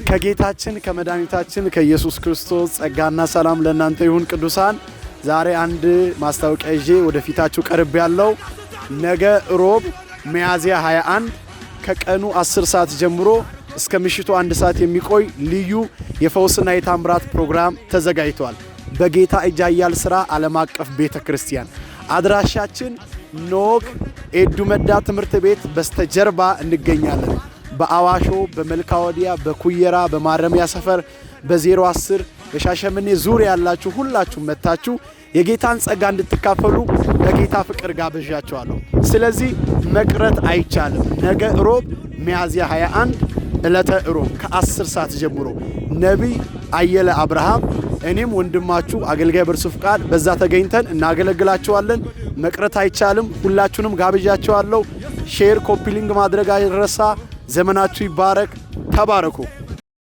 ከጌታችን ከመድኃኒታችን ከኢየሱስ ክርስቶስ ጸጋና ሰላም ለእናንተ ይሁን። ቅዱሳን፣ ዛሬ አንድ ማስታወቂያ ይዤ ወደፊታችሁ ቀርቤያለሁ፣ ነገ ሮብ ሚያዝያ 21 ከቀኑ 10 ሰዓት ጀምሮ እስከ ምሽቱ 1 ሰዓት የሚቆይ ልዩ የፈውስና የታምራት ፕሮግራም ተዘጋጅቷል። በጌታ እጅ ኃያል ሥራ ዓለም አቀፍ ቤተ ክርስቲያን፣ አድራሻችን ኖክ ኤዱ መዳ ትምህርት ቤት በስተጀርባ እንገኛለን። በአዋሾ፣ በመልካ ወዲያ፣ በኩየራ፣ በማረሚያ ሰፈር፣ በ010፣ በሻሸመኔ ዙሪያ ያላችሁ ሁላችሁ መጥታችሁ የጌታን ጸጋ እንድትካፈሉ በጌታ ፍቅር ጋብዣችኋለሁ። ስለዚህ መቅረት አይቻልም። ነገ ሮብ ሚያዝያ 21 ዕለተ ሮብ ከ10 ሰዓት ጀምሮ ነቢይ አየለ አብርሃም፣ እኔም ወንድማችሁ አገልጋይ በርሱ ፍቃድ በዛ ተገኝተን እናገለግላችኋለን። መቅረት አይቻልም። ሁላችሁንም ጋብዣችኋለሁ። Share፣ copy link ማድረግ አይረሳ። ዘመናችሁ ይባረክ። ተባረኩ።